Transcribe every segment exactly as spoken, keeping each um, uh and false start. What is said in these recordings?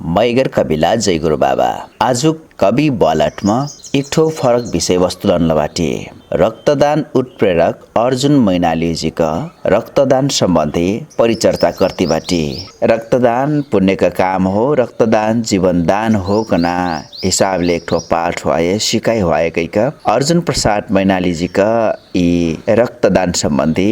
मैगर कबिला जैगुरु बाबा, आजुक कबि ब्वालटम एकठो फरक विषयवस्तु लनल बाटी। रक्तदान उत्प्रेरक अर्जुन मैनालीजिक रक्तदान सम्बन्धी परिचर्चा कर्ति बाटी। रक्तदान पुण्यक काम हो, रक्तदान जीवनदान हो कना हिसाबले एकठो पाठ ह्वाए सिकाइ ह्वाए कैक अर्जुन प्रसाद मैनालीजिक यि रक्तदान सम्बन्धी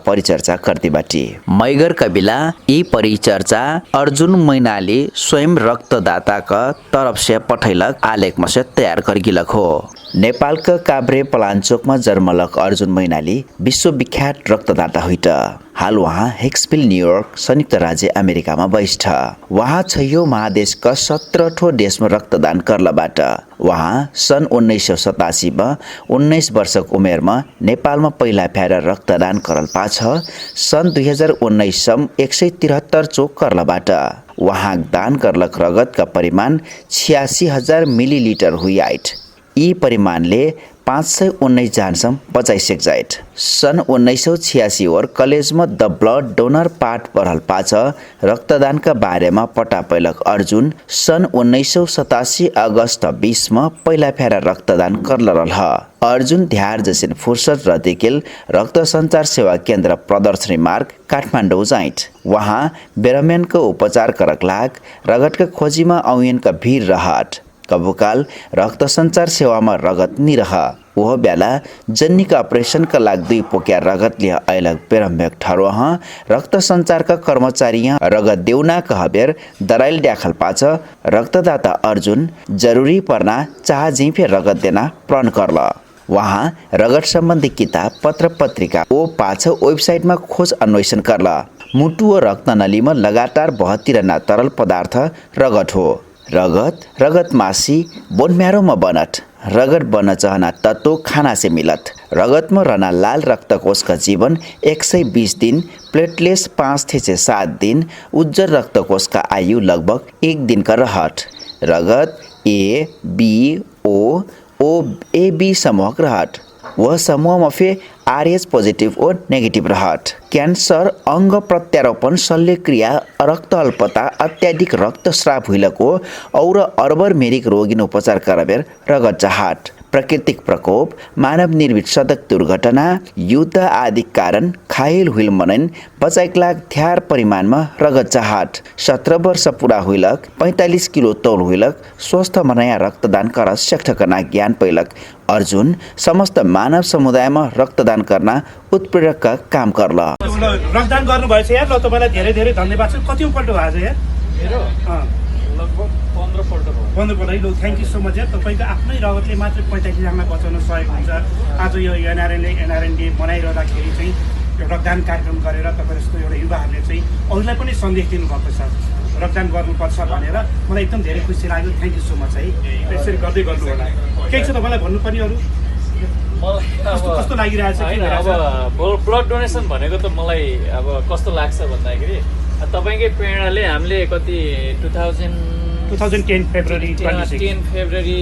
परिचर्चा कर्ति बाटी। मैगर कबिला यि परिचर्चा अर्जुन मैनाली स्वयम रक्तदाताक तरफसे पठैलक आलेकमसे तयार कर्गिलक हो। नेपालक काभ्रे पलान्चोकमा जर्मलक अर्जुन मैनाली विश्वविख्यात रक्तदाता हुइट। हाल उहाँ हेक्सभिल न्युयोर्क संयुक्त राज्य अमेरिकामा बैस्ठ। उहाँ छैयो महादेशक सत्रठो देशमा रक्तदान कर्लबाट। उहाँ सन् उन्नैस सौ सतासीमा उन्नैस वर्षक उमेरमा नेपालमा पहिला फ्यार रक्तदान करल पाछ सन् दुई हजार उन्नैससम्म एक सय तिरहत्तर चोक कर्लबाट। उहाँक दान कर्लक रगतका परिमाण छियासी हजार मिलिलिटर हुइआइट। यि परिमाणले पाँच सय उन्नैस जानसम्म बचाइ सेक्जाइट। सन् उन्नैस सौ छियासी ओर कलेजमा द ब्लड डोनर पाठ पढल पाछ रक्तदानका बारेमा पट्टा पैलक अर्जुन सन् उन्नैस सौ सतासी अगस्त बिसमा पहिला फ्यारा रक्तदान कर्लरलह। अर्जुन ध्यार जसिन फुर्सद रतिकेल रक्तसञ्चार सेवा केन्द्र प्रदर्शनी मार्ग काठमाण्डौ जाइट। उहाँ बेरम्यानक उपचार करक लाग रगतक खोजिमा औयनक भिर रहट। कबुकाल रक्तसञ्चार सेवामा रगत निरह। उहो ब्याला जन्निक अपरेशनक लाग दुइ पोक्या रगत लिह अइलक बेरम्याक ठरोह रक्तसञ्चारक कर्मचारीह रगत देउना कहबेर दराइल ड्याखल पाछ रक्तदाता अर्जुन जरुरी पर्ना चाहजिफे रगत देना प्रण कर्ल। उहाँ रगत सम्बन्धी किताब पत्रपत्रिका ओ पाछ वेबसाइटमा खोज अन्वेषण कर्ल। मुटु ओ रक्तनलीमा लगातार बहतिरहना तरल पदार्थ रगत हो। रगत रगत मासी बोनम्यारोमा बनट। रगत बन्न चहना तत्व खानासे मिलत। रगतमा रहना लाल रक्तकोषका जीवन एक सय बिस दिन, प्लेटलेस पाँच थेसे सात दिन, उज्जर रक्तकोषका आयु लगभग एक दिनका रहट। रगत ए बी ओ ओ एबी समूहक रहट। वह समूहमा फे आरएच पोजिटिभ ओ नेगेटिभ रहट। क्यान्सर अङ्ग प्रत्यारोपण शल्यक्रिया रक्तअल्पता अत्याधिक रक्तस्राप हुइलको और अर्बर मेरिक रोगिन उपचार करबेर रगत चाहट। प्रकृतिक प्रकोप मानव निर्मित सडक दुर्घटना युद्ध आदिक कारण खाहिल हुइल मनैन बचाइक लाग ध्यार परिमाणमा रगत चाहट। सत्र वर्ष पुरा हुइलक पैतालिस किलो तौल हुइलक स्वस्थ मनैया रक्तदान कर सेक्ठकना ज्ञान पैलक। अर्जुन समस्त मानव समुदायमा रक्तदान कर्ना उत्प्रेरकका काम कर्ल। रक्तदान गर्नुभएछ यार। ल तपाईँलाई धेरै धेरै धन्यवाद छ। कति पल्ट भएछ यार? मेरो लगभग पन्ध्र पल्ट भयो। पन्ध्र पल्ट है। ल थ्याङ्क यू सो मच यार। तपाईँको आफ्नै रगतले मात्रै पैँतालिस जनालाई बचाउन सहयोग हुन्छ। आज यो एनआरएनले एनआरएनडे मनाइरहँदाखेरि चाहिँ यो रक्तदान कार्यक्रम गरेर तपाईँ जस्तो एउटा युवाहरूले चाहिँ अरूलाई पनि सन्देश दिनुभएको छ रक्तदान गर्नुपर्छ भनेर। मलाई एकदम धेरै खुसी लाग्यो। थ्याङ्क यू सो मच है। यसरी गर्दै गर्नु होला। केही छ तपाईँलाई भन्नुपर्ने अरू? मलाई अब कस्तो लागिरहेछ? अब ब्लड डोनेसन भनेको त मलाई अब कस्तो लाग्छ भन्दाखेरि तपाईँकै प्रेरणाले हामीले कति two thousand two thousand ten February ten February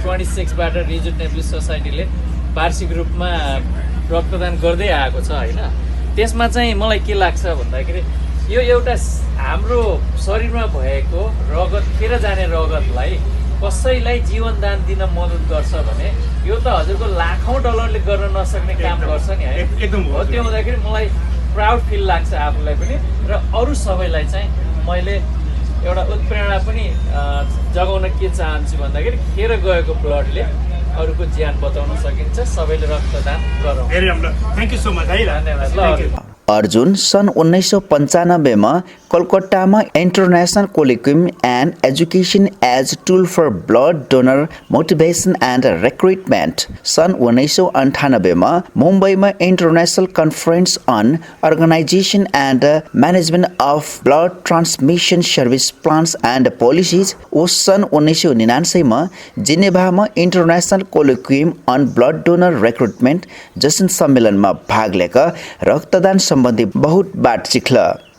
twenty सिक्सबाट रिजुट नेप्लिस सोसाइटीले वार्षिक रूपमा रक्तदान गर्दै आएको छ होइन। त्यसमा चाहिँ मलाई के लाग्छ भन्दाखेरि यो एउटा हाम्रो शरीरमा भएको रगत खेर जाने रगतलाई कसैलाई जीवनदान दिन मद्दत गर्छ भने यो त हजुरको लाखौँ डलरले गर्न नसक्ने काम गर्छ नि है। एकदम हो। त्यो हुँदाखेरि मलाई प्राउड फिल लाग्छ आफूलाई पनि र अरू सबैलाई चाहिँ। मैले एउटा उत्प्रेरणा पनि जगाउन के चाहन्छु भन्दाखेरि खेर गएको ब्लडले अरूको ज्यान बचाउन सकिन्छ। सबैले रक्तदान गरौँ। थ्याङ्क यू सो मच है। धन्यवाद। अर्जुन सन् उन्नाइस सौ पन्चानब्बेमा कलकत्तामा international colloquium and education as tool for blood donor motivation and recruitment, सन् उन्नाइस सौ अन्ठानब्बेमा मुम्बईमा international conference on organisation and management of blood transmission service plans and policies ओ सन् उन्नाइस सौ निनान्सैमा जिनेभामा international colloquium on blood donor recruitment जसन सम्मेलनमा भाग लेक रक्तदान सम्बन्धी बहुत बात सिख्ल।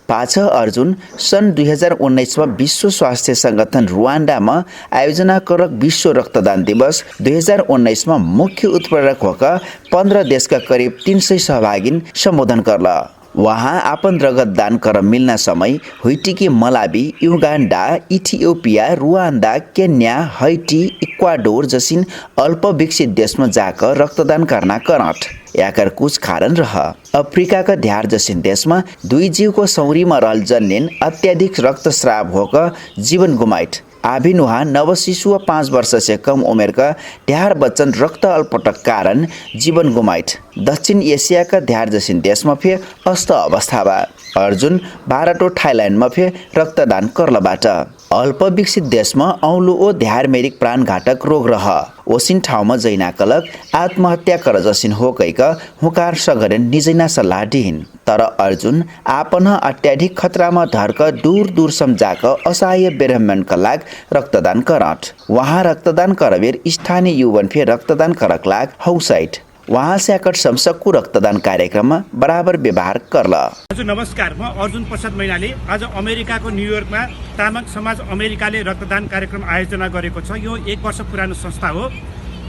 पाछ अर्जुन सन् दुई हजार उन्नाइसमा विश्व स्वास्थ्य संगठन रुवान्डामा आयोजना करक विश्व रक्तदान दिवस दुई हजार उन्नाइसमा मुख्य उत्प्रेरक होक पन्ध्र देशका करिब तीन सय सहभागीन सम्बोधन कर्ल। उहाँ आपन रगतदान करम मिल्ना समय हुइटिकी मलाबी, युगान्डा, इथियोपिया, रुवान्दा, केन्या, हैटी, इक्वाडोर जसिन अल्पविकसित देशमा जाक रक्तदान कर्ना करट। याकर कुछ कारण रह। अफ्रिकाक ध्यार जसिन देशमा दुइ जिउको सौरीमा रहल जन्नेन अत्याधिक रक्तस्राव होक जीवन गुमाइट। आभिन उहाँ नवशिशु वा पाँच वर्षसे कम उमेरक ढ्यार बच्चन रक्त अल्पटक कारण जीवन गुमाइट। दक्षिण एसियाक ध्यार जसिन देशमा फे अस्त अवस्था बा। अर्जुन भारत ओ थाइल्याण्डमा फे रक्तदान कर्लबाट। अल्पविकसित देशमा औलो ओ ध्यार मेरिक प्राणघाटक रोग रह। ओसिन ठाउँमा जैनाकलक आत्महत्या कर जसिन होकैक हुँकार सगरेन निजैना सल्लाह दिहिन। तर अर्जुन आपन अत्याधिक खतरामा धर्क दुर दुर सम्झाक असहाय बेरहम्यनका लाग रक्तदान करट। उहाँ रक्तदान करबेर स्थानिय युवन फे रक्तदान करक लाग हौसाइट। उहाँ स्याकट सम्सक्कु रक्तदान कार्यक्रममा बराबर व्यवहार कर्ल। हजुर नमस्कार, म अर्जुन प्रसाद मैनाली। आज अमेरिकाको न्युयोर्कमा तामाङ समाज अमेरिकाले रक्तदान कार्यक्रम आयोजना गरेको छ। यो एक वर्ष पुरानो संस्था हो।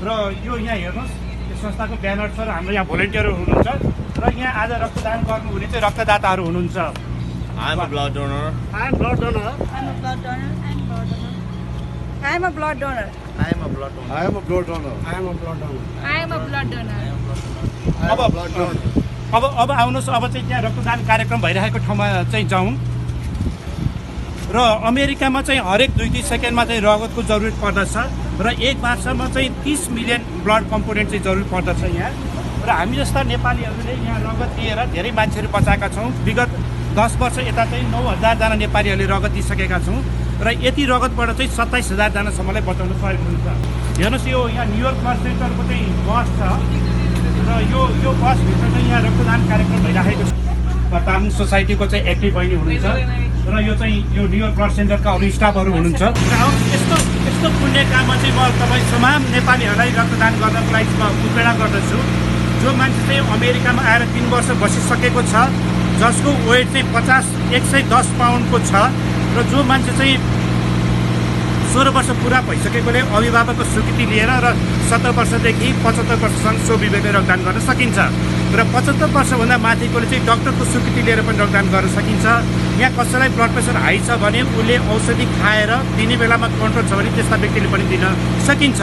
र यो यहाँ हेर्नुस्, यो संस्थाको ब्यानर छ र हाम्रो यहाँ भोलिन्टियरहरू हुनुहुन्छ र यहाँ आज रक्तदान गर्नुहुने चाहिँ रक्तदाताहरू हुनुहुन्छ। I am a blood donor. I am blood donor. I am a blood donor. I am a blood donor. I am a blood donor. I am a blood donor. I am a blood donor. I am a blood donor. I am a blood donor. अब अब अब आउनुस्, अब चाहिँ त्यहाँ रक्तदान कार्यक्रम भइरहेको ठाउँमा चाहिँ जाउँ। र अमेरिकामा चाहिँ हरेक दुई दुई सेकेन्डमा चाहिँ रगतको जरुरत पर्दछ र एक वर्षमा चाहिँ तीस मिलियन ब्लड कम्पोनेन्ट चाहिँ जरुरत पर्दछ यहाँ। र हामी जस्ता नेपालीहरूले यहाँ रगत दिएर धेरै मान्छेहरू बचाएका छौँ। विगत दस वर्ष यता चाहिँ नौ हजार जना नेपालीहरूले रगत दिइसकेका छौँ। र यति रगतबाट चाहिँ सत्ताइस हजार जनासम्मलाई बचाउन सहयोग हुन्छ। हेर्नुस्, यो यहाँ न्युयोर्क बर्थ सेन्टरको चाहिँ बस छ र यो यो बसभित्र चाहिँ यहाँ रक्तदान कार्यक्रम भइराखेको छ। तामाङ सोसाइटीको चाहिँ एक्टिभ बहिनी हुनुहुन्छ र यो चाहिँ यो न्युयोर्क बर्थ सेन्टरका अरू स्टाफहरू हुनुहुन्छ। र यस्तो यस्तो पुण्य काममा चाहिँ म तपाईँ तमाम नेपालीहरूलाई रक्तदान गर्नको लागि म उत्प्रेरणा गर्दछु। जो मान्छे चाहिँ अमेरिकामा आएर तिन वर्ष बसिसकेको छ, जसको वेट चाहिँ पचास एक सय दस पाउन्डको छ र जो मान्छे चाहिँ सोह्र वर्ष पुरा भइसकेकोले अभिभावकको स्वीकृति लिएर र सत्र वर्षदेखि पचहत्तर वर्षसम्म स्वविवेकले रक्तदान गर्न सकिन्छ। र पचहत्तर वर्षभन्दा माथिकोले चाहिँ डाक्टरको स्वीकृति लिएर पनि रक्तदान गर्न सकिन्छ। यहाँ कसैलाई ब्लड प्रेसर हाई छ भने उसले औषधि खाएर दिने बेलामा कन्ट्रोल छ भने त्यस्ता व्यक्तिले पनि दिन सकिन्छ।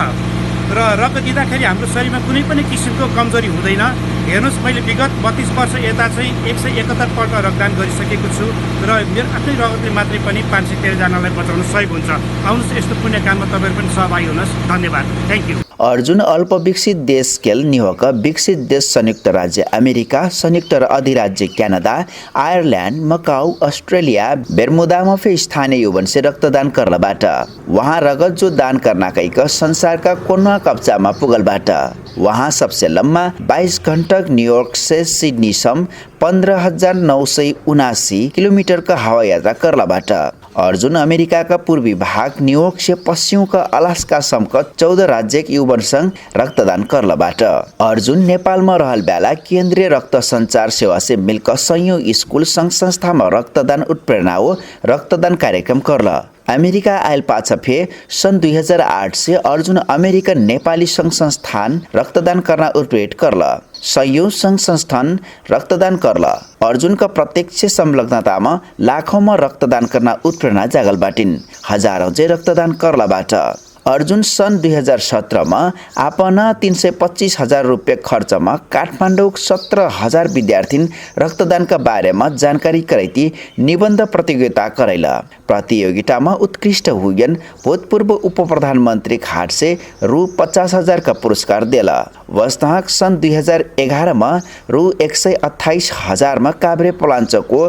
र रगत दिँदाखेरि हाम्रो शरीरमा कुनै पनि किसिमको कमजोरी हुँदैन। हेर्नुस्, मैले विगत बत्तीस वर्ष यता चाहिँ एक सय एकहत्तर पल्ट रक्तदान गरिसकेको छु र मेरो आफ्नै रगतले मात्रै पनि पाँच सय तेह्र जनालाई बचाउन सहयोग हुन्छ। आउनुस्, यस्तो पुण्य काममा तपाईँ पनि सहभागी हुनुस्। धन्यवाद। Thank you. अर्जुन अल्पविकसित देशकेल निहोक विकसित देश संयुक्त राज्य अमेरिका, संयुक्त अधिराज्य क्यानाडा, आयरल्याण्ड, मकाउ, अस्ट्रेलिया, बेर्मुदामा फे स्थानिय युवनसे रक्तदान कर्लबाट। उहाँ रगत जो दान कर्ना कैक संसारका कोन्वा कप्चामा पुगलबाट। उहाँ सबसे लम्मा बाइस घण्टक न्युयोर्कसे सिडनीसम पन्ध्र हजार नौ सय उनासी किलोमिटरक हवाई यात्रा कर्लबाट। अर्जुन अमेरिकाका पूर्वी भाग न्युयोर्कसे पश्चिमक अलास्कासमक चौध राज्यक युवनसँग रक्तदान कर्लबाट। अर्जुन नेपालमा रहल ब्याला केन्द्रीय रक्त सञ्चार सेवासे मिल्क सयौं स्कुल संघ संस्थामा रक्तदान उत्प्रेरणाओ रक्तदान कार्यक्रम कर्ल। अमेरिका आइल पाछ फे सन् दुई हजार आठ से अर्जुन अमेरिकन नेपाली संघ संस्थान रक्तदान कर्ना उत्प्रेरित कर्ल। सयौं संघ संस्थान रक्तदान कर्ल। अर्जुनका प्रत्यक्ष संलग्नतामा लाखौंमा रक्तदान कर्ना उत्प्रेरणा जागल बाटिन। हजारौं जे रक्तदान कर्लबाट। अर्जुन सन् दुई हजार सत्रमा आपन तीन सय पच्चिस हजार रुप्या खर्चमा काठमाडौँक सत्र हजार विद्यार्थीन रक्तदानका बारेमा जानकारी करैती निबन्ध प्रतियोगिता करैल। प्रतियोगितामा उत्कृष्ट हुइगन भूतपूर्व उपप्रधानमन्त्री घाटसे रु पचास हजारका पुरस्कार देल। वस्तहक सन् दुई हजार एघारमा रु एक सय अठाइस हजारमा काभ्रे पलाञ्चको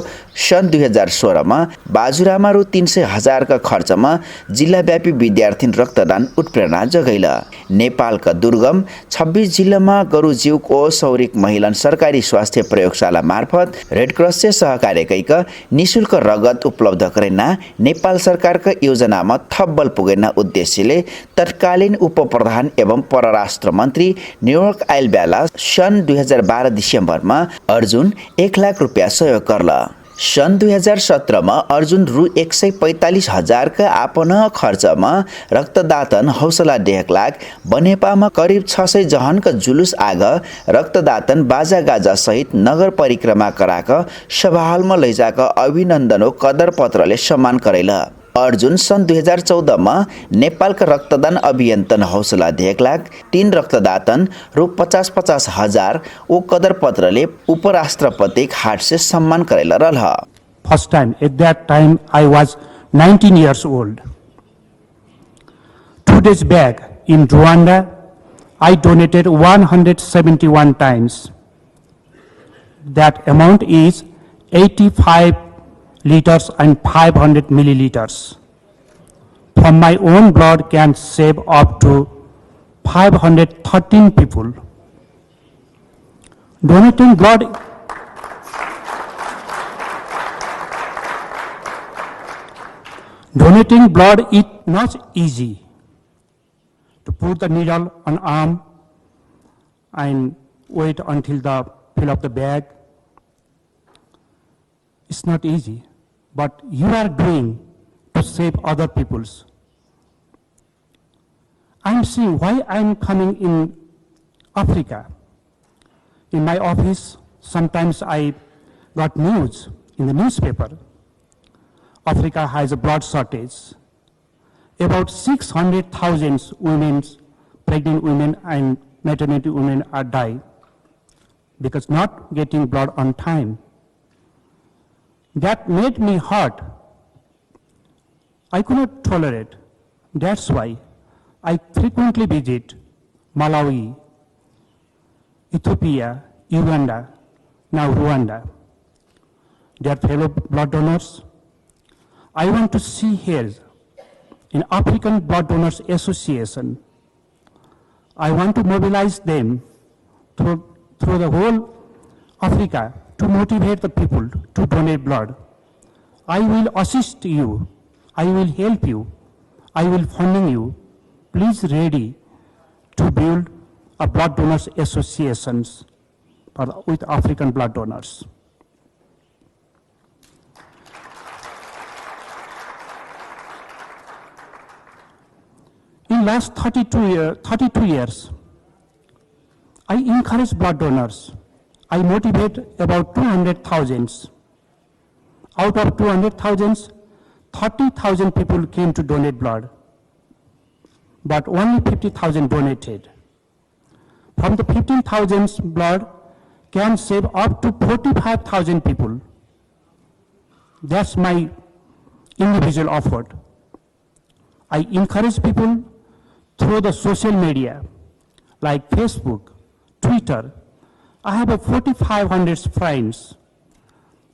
सन् दुई हजार सोह्रमा बाजुरामा रु तीन सय हजारका खर्चमा जिल्लाव्यापी विद्यार्थीन रक्तदान उत्प्रेरणा जगैल। नेपालका दुर्गम छब्बिस जिल्लामा गरुजिउको सौरिक महिलन सरकारी स्वास्थ्य प्रयोगशाला मार्फत रेडक्रससे सहकार्य कैक निशुल्क रगत उपलब्ध करैना नेपाल सरकारका योजनामा थप बल पुगैना उद्देश्यले तत्कालीन उपप्रधान एवं परराष्ट्र मन्त्री न्युयोर्क आइल ब्याला सन् दुई हजार बाह्र डिसेम्बरमा अर्जुन एक लाख रुप्या सहयोग कर्ल। सन् दुई हजार सत्रमा अर्जुन रु एक सय पैँतालिस हजारका आपन खर्चमा रक्तदातन हौसला देहकलाग बनेपामा करिब छ सय जहनका जुलुस आग रक्तदातन बाजागाजासहित नगर परिक्रमा कराक सभाहलमा लैजाक अभिनन्दनो कदरपत्रले सम्मान करैल। अर्जुन सन् दुई हजार चौधमा नेपालका रक्तदान अभियन्तन हौसला देहकलाग तीन रक्तदातन रु पचास पचास हजार ओ कदरपत्रले उपराष्ट्रपतिक हाटसे सम्मान करैल रहल ह। First time, at that time I was nineteen years old. Two days back in Rwanda, I donated one hundred seventy-one times. That amount is eighty-five liters and five hundred milliliters. From my own blood can save up to five hundred thirteen people. Donating blood, donating blood is not easy. To put the needle on arm and wait until the fill up the bag, it's not easy, but you are doing to save other people's. I'm seeing why I'm coming in Africa. In my office, sometimes I got news in the newspaper. Africa has a blood shortage. About six hundred thousand women, pregnant women and maternity women are die because not getting blood on time. That made me hurt. I could not tolerate. That's why I frequently visit Malawi, Ethiopia, Uganda, now Rwanda. Dear fellow blood donors, I want to see here an African Blood Donors Association. I want to mobilize them through, through the whole Africa to motivate the people to donate blood. I will assist you. I will help you. I will funding you. Please ready to build a blood donors associations for, with African blood donors. In last thirty-two year, thirty-two years, I encourage blood donors. I motivate about two hundred thousands. Out of two hundred thousands, thirty thousand people came to donate blood, but only fifty thousand donated. From the fifteen thousand blood can save up to forty-five thousand people. That's my individual effort. I encourage people through the social media like Facebook, Twitter. I have a forty-five hundred friends.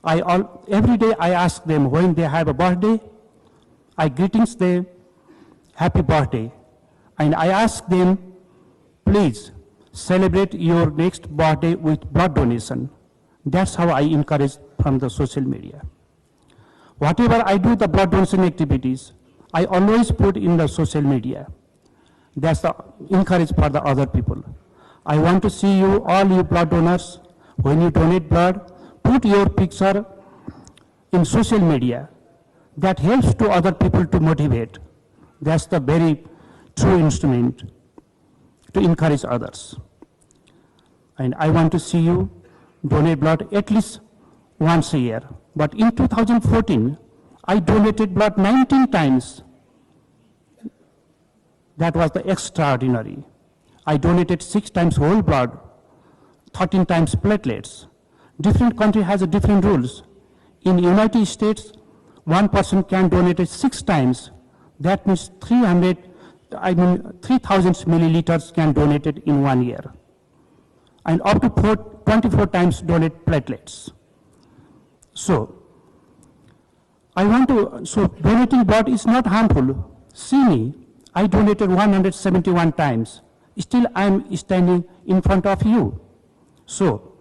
I all, every day I ask them when they have a birthday. I greetings them, happy birthday. And I ask them, please celebrate your next birthday with blood donation. That's how I encourage from the social media. Whatever I do, the blood donation activities, I always put in the social media. That's the encourage for the other people. I want to see you, all you blood donors, when you donate blood, put your picture in social media. That helps to other people to motivate. That's the very true instrument to encourage others. And I want to see you donate blood at least once a year. But in two thousand fourteen, I donated blood nineteen times. That was the extraordinary. I donated six times whole blood, thirteen times platelets. Different country has a different rules. In United States, one person can donate it six times. That means three hundred, I mean, three thousand milliliters can donate it in one year. And up to four, twenty-four times donate platelets. So, I want to, so donating blood is not harmful. See me, I donated one hundred seventy-one times. Still, I am standing in front of you. So,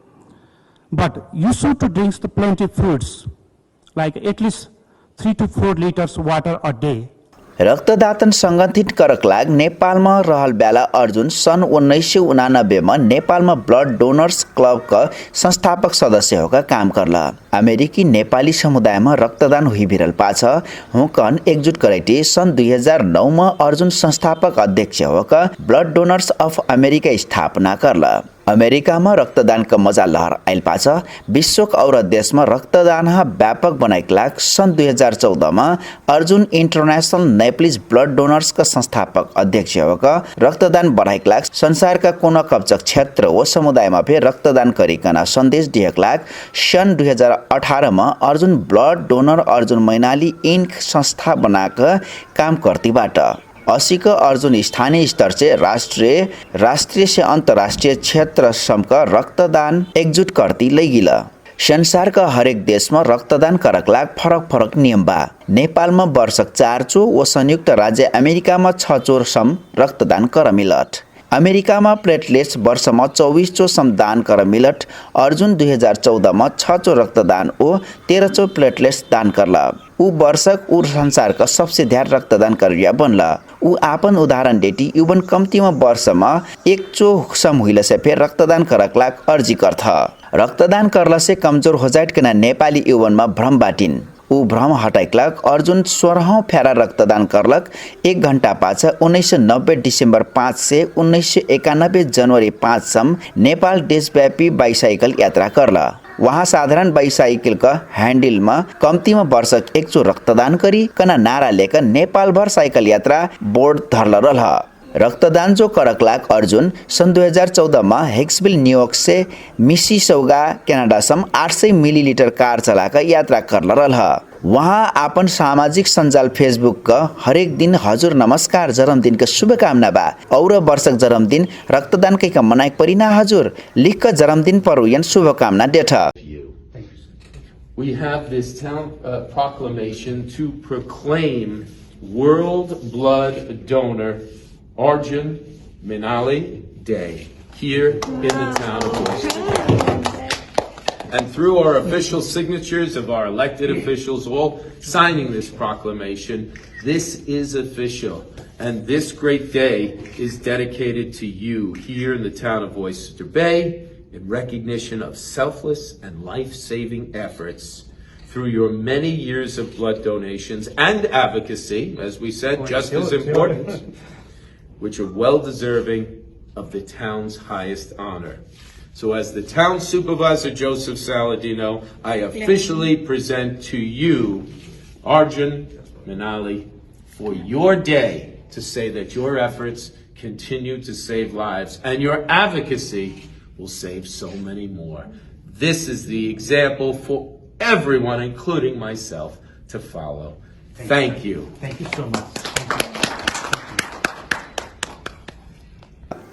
but you should to drink the plenty fruits, like at least three to four liters water a day. रक्तदातन संगठित करक लाग नेपालमा रहल ब्याला अर्जुन सन् उन्नैस सय उनानब्बेमा नेपालमा ब्लड डोनर्स क्लबका संस्थापक सदस्य होका काम करला। अमेरिकी नेपाली समुदायमा रक्तदान हुइभिरल पाछ हुँकन एकजुट करैटी सन् दुई हजार नौमा अर्जुन संस्थापक अध्यक्ष होक ब्लड डोनर्स अफ अमेरिका स्थापना करल। अमेरिकामा रक्तदानक मजा लहर आइल पाछ विश्वक और देशमा रक्तदानह व्यापक बनाइक लाग सन् दुई हजार चौदमा अर्जुन इन्टरनेशनल नेपलिज ब्लड डोनर्सक संस्थापक अध्यक्ष होक रक्तदान बढाइक लाग संसारका कोनो कब्चक क्षेत्र व समुदायमा फे रक्तदान करिकन सन्देश दिहक लाग सन् दुई हजार अठारमा अर्जुन ब्लड डोनर अर्जुन मैनाली इन्क संस्था बनाक काम कर्तिबाट। असिक अर्जुन स्थानीय स्तरसे राष्ट्रिय राष्ट्रियसे अन्तराष्ट्रिय क्षेत्रसमक रक्तदान एकजुट कर्ति लैगिल। संसारक हरेक देशम रक्तदान करक लाग फरक फरक नियम बा। नेपालम वर्षक चारचो व संयुक्त राज्य अमेरिकाम छचोसम रक्तदान करमिलट। अमेरिकामा प्लेटलेट्स वर्षमा चौबिसचो सम दान करमिलट। अर्जुन दुई हजार चौदमा छचो रक्तदान व तेह्रचो प्लेटलेट्स दान करला। उ वर्षक उ संसारक सबसे ध्यार रक्तदान करबिया बनला। उ आपन उदाहरण डेटी युवन कम्तिमा वर्षमा एकचो सम हुइलसे फेर रक्तदान करक लाग अर्जी कर्थ। रक्तदान करलसे कमजोर होजाइट केना नेपाली युवनमा भ्रम बाटिन। उ भ्रम हटाइक लाग अर्जुन सोरहौँ फ्यारा रक्तदान करलक। एक घण्टा पाछ उन्नैस सय नब्बे डिसेम्बर पाँच से उन्नैस सय एकानब्बे जनवरी पाँच सम नेपाल देशव्यापी बाइसाइकल यात्रा करल। उहाँ साधारण बाइसाइकलक ह्यान्डिलमा कम्तिमा वर्षक एकचो रक्तदान करी कना नारा लेक नेपालभर साइकल यात्रा बोर्ड धरल रहल। रक्तदान जो करक लाग अर्जुन सन् दुई हजार चौदमा हेक्सबिल न्युयोर्कसे मिसिसौगा क्यानाडासम आठ सय मिलिलिटर कार चलाक यात्रा कर्ल रहल। उहाँ आपन सामाजिक सञ्जाल फेसबुकक हरेक दिन हजुर नमस्कार जरमदिनक शुभकामना बा। और वर्षक जरमदिन रक्तदान कैक मनाइक परिना हजुर लिखक जरमदिन परुयन शुभकामना देठ। We have this town uh, proclamation to proclaim World Blood Donor Arjun Minali Day here in the town of Washington. And through our official signatures of our elected officials all signing this proclamation, this is official. And this great day is dedicated to you here in the town of Oyster Bay in recognition of selfless and life saving efforts through your many years of blood donations and advocacy, as we said, just as important, which are well deserving of the town's highest honor. So, as the town supervisor, Joseph Saladino, I officially present to you Arjun Minali for your day to say that your efforts continue to save lives and your advocacy will save so many more. This is the example for everyone, including myself, to follow. Thank you. Thank you so much.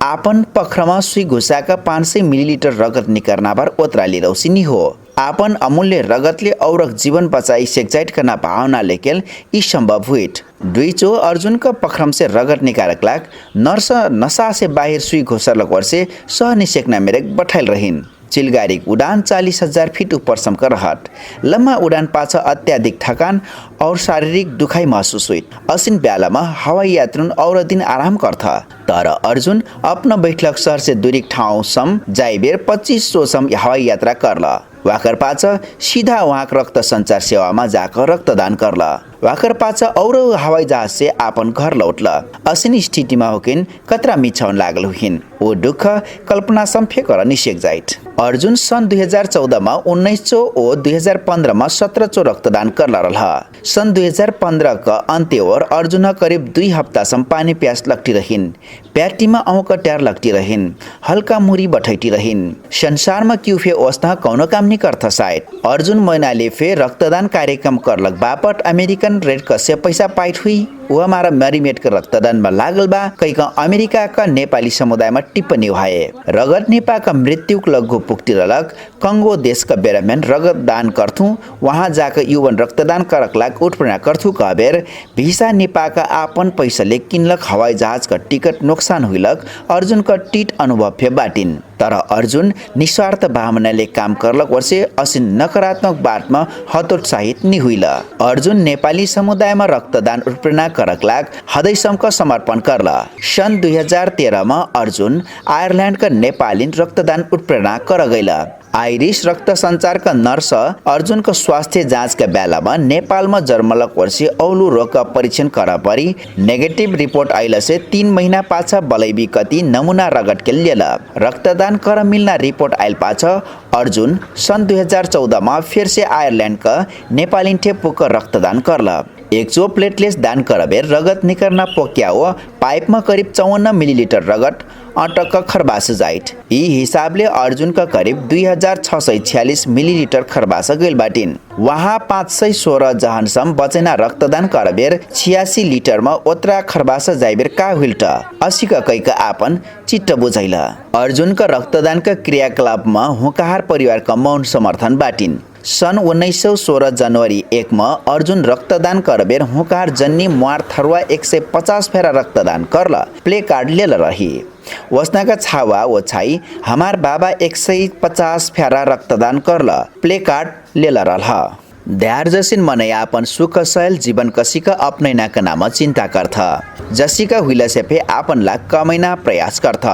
आपन पखरमा सुई घुसाक पाँच सय मिलिलिटर रगत निकर्नाभर ओतरा लिरौसी निहो। आपन अमूल्य रगतले औरक जीवन बचाई सेक्जाइट कर्ना भावना लेकेल यी सम्भव हुइट। डुइचो अर्जुनक पखरमसे रगत निकारक लाग नर्स नसासे बाहिर सुई घोसरलक वर्षे सहनी सेक्ना मेरेक बठाइल रहिन। चिलगारीक उडान चालिस हजार फिट उपरसमक रहट। लम्मा उडान पाछ अत्याधिक थकान और शारीरिक दुखाइ महसुस हुइट। असिन ब्यालमा हवाई यात्रुन और दिन आराम कर्थ। तर अर्जुन अपना बैठलक सहरसे दुरिक ठाउँसम जाइबेर पच्चिस सोसम हवाई यात्रा कर्ल। वाकर पाछ सिधा उहाँक रक्त सञ्चार सेवामा जाक रक्तदान कर्ल। वाकर पाछ और हवाई जहाजसे आपन घर लौटल। असिन स्थितिमा हुकिन कत्रा मिछाउन लागल हुकिन। ओ दुख कल्पनासम फेकर निसेक जाइट। अर्जुन सन् दुई हजार चौदमा उन्नैस चो ओ दुई हजार पन्ध्रमा सत्र चो रक्तदान कर्ल रहल। सन् दुई हजार पन्ध्रक अन्त्य ओर अर्जुन करिब दुई हप्तासम पानी प्यास लग्टिरहिन। प्याटिमा अहुँक ट्यार लग्टिरहिन। हल्का मुरी बठैटिरहिन। संसारमा किउ फे ओस्तह कौनो काम निकर्थ साइट। अर्जुन मैनाले फे रक्तदान कार्यक्रम कर्लक बापट अमेरिकन रेडकसे पैसा पाइट हुइ। उहमारा मरिमेटक रक्तदानमा लागल बा कैक अमेरिकाक नेपाली समुदायमा टिप्पनी उहाए। रगत नेपाक मृत्युक लग्गु पुक्तिरलक कङ्गो देशक बेरम्हेन रगत दान कर्थु। उहाँ जाक युवन रक्तदान करक लाग उठपना कर्थु कहबेर भिसा नेपाक आपन पैसले किन्लक हवाई जहाजक टिकट नोक्सान हुइलक अर्जुनक टिट अनुभव फे बाटिन। तर अर्जुन निस्वार्थ भावनाले काम कर्लक वर्षे असिन नकारात्मक बाटमा हतोत्साहित निहुइल। अर्जुन नेपाली समुदायमा रक्तदान उठपना करक लाग हदैसमक समर्पण कर्ल। सन् दुई हजार तेह्रमा अर्जुन आयरल्याण्डक नेपालिन रक्तदान उठपना करगैल। आइरिस रक्तसञ्चारका नर्स अर्जुनका स्वास्थ्य जाँचका बेलामा नेपालमा जर्मलक वर्षी औलु रोगका परीक्षण करपरी नेगेटिभ रिपोर्ट अइलसे तीन महिना पाछ बलैबी कति नमुना रगटके लेल। रक्तदान कर मिल्ना रिपोर्ट आइल पाछ अर्जुन सन् दुई हजार चौधमा फेरसे आयरल्याण्डका नेपालिन्ठे पुक रक्तदान करल। एक्चो प्लेटलेस दान करबेर रगत निकर्ना पोक्याओ पाइपमा करिब चौवन्न मिलिलिटर रगत अटक खरबास जाइट। यि हिसाबले अर्जुनका करिब दुई हजार छ सय छ्यालिस मिलिलिटर खरबास गैल बाटिन। उहाँ पाँच सय सोह्र जहनसम बचैना रक्तदान करबेर छियासी लिटरमा ओत्रा खरबास जाइबेर का हुइल्ट? असिक कैक आपन चिट्ट बुझैल। अर्जुनका रक्तदानका क्रियाकलापमा हुँकाहार परिवारका मौन समर्थन बाटिन। सन् उन्नैस सौ सोह्र जनवरी एकमा अर्जुन रक्तदान करबेर हुँकार जन्नी म्वार थरुवा एक सय पचास फेरा रक्तदान करल प्ले कार्ड लेल रही। वसनाका छावा ओ छाई हमार बाबा एक सय पचास फेरा रक्तदान करल प्ले कार्ड लेल रहल। ध्यार जसिन मनै आपन सुख सयल जीवन कसिक अपनैनाक नाम चिन्ता कर्थ। जसिक हुइलसे फे आपनला कमैना प्रयास कर्थ।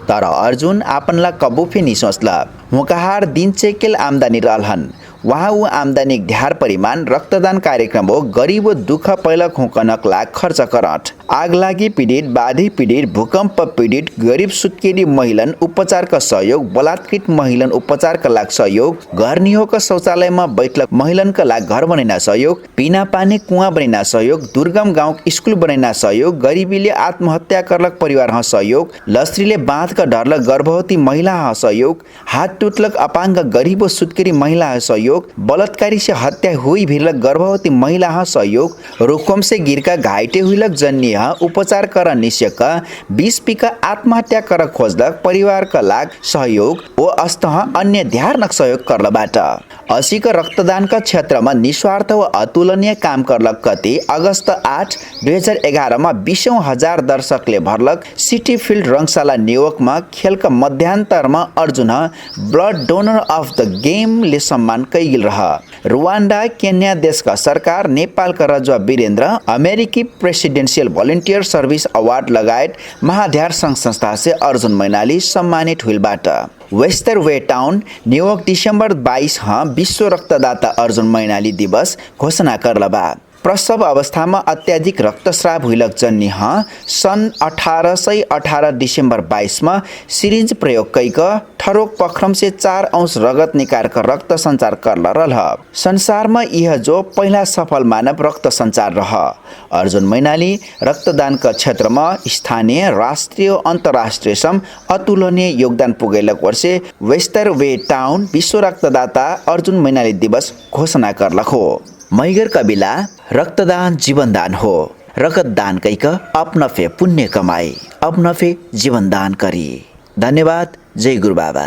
तर अर्जुन आपनला कबु फे निसोचल। हुँकहार दिन चेकेल आम्दानी रहलहन। उहाँ उ आम्दानीक ध्यार परिमाण रक्तदान कार्यक्रम ओ गरिब दुख पैलक हुँकनक लाग खर्च करट। आगलागी पीडित बाधी पीडित भूकम्प पीडित गरिब सुत्केरी महिलन उपचारक सहयोग बलात्कृत महिलन उपचारक लाग सहयोग घरनिहोक शौचालयमा बैठलक महिलनक लाग घर बनैना सहयोग पिना पानी कुवा बनैना सहयोग दुर्गम गाउँक स्कुल बनैना सहयोग गरिबीले आत्महत्या करलक परिवारह सहयोग लस्त्रीले बाँधक ढर्लक गर्भवती महिलाह सहयोग हात टुटलक अपाङ्ग गरिबो सुत्केरी महिलाह सहयोग बलत्कारीसे हत्या हुइ भिरलक गर्भवती महिलाह सहयोग रोकोमसे गिरका घाइटे हुइलक जन्निह उपचार कर निस्यक बिस पिक आत्महत्या कर खोज्लक परिवारक लाग सहयोग ओ अस्तह अन्य ध्यारनक सहयोग कर्लबाट। असिक रक्तदानक क्षेत्रमा निस्वार्थ ओ अतुलनिय काम कर्लक कति अगस्त आठ दुई हजार एघारमा बिसौँ हजार दर्शकले भर्लक सिटी फिल्ड रङ्गशाला न्युयोर्कमा खेलक मध्यान्तरमा अर्जुनह ब्लड डोनर अफ द गेमले सम्मान कैगेल रह। रुवान्डा केन्या देशक सरकार नेपालक रजुवा बिरेन्द्र अमेरिकी प्रेसिडेन्सियल भोलिन्टियर सर्भिस अवार्ड लगायत महाध्यार संघ संस्थासे अर्जुन मैनाली सम्मानित हुइलबाट। वेस्तर वे टाउन न्युयोर्क डिसेम्बर बाइस ह विश्व रक्तदाता अर्जुन मैनाली दिवस घोषणा कर्लबा। प्रसव अवस्थामा अत्याधिक रक्तस्राव हुइलक जन्निह सन् अठार सय अठार डिसेम्बर बाइसमा सिरिन्ज प्रयोग कैक ठरोक पख्रमसे चार औँस रगत निकारक रक्तसञ्चार कर्ल रहलह। संसारमा इह जो पहिला सफल मानव रक्तसञ्चार रह। अर्जुन मैनाली रक्तदानक क्षेत्रमा स्थानीय राष्ट्रिय अन्तराष्ट्रियसम अतुलनिय योगदान पुगैलक वर्षे वेस्तर वे टाउन विश्व रक्तदाता अर्जुन मैनाली दिवस घोषणा कर्लक हो। मैगर कबिला रक्तदान जीवनदान हो। रगतदान कैक अपनफे पुण्य कमाई अपनफे जीवनदान करी। धन्यवाद। जय गुरुबाबा।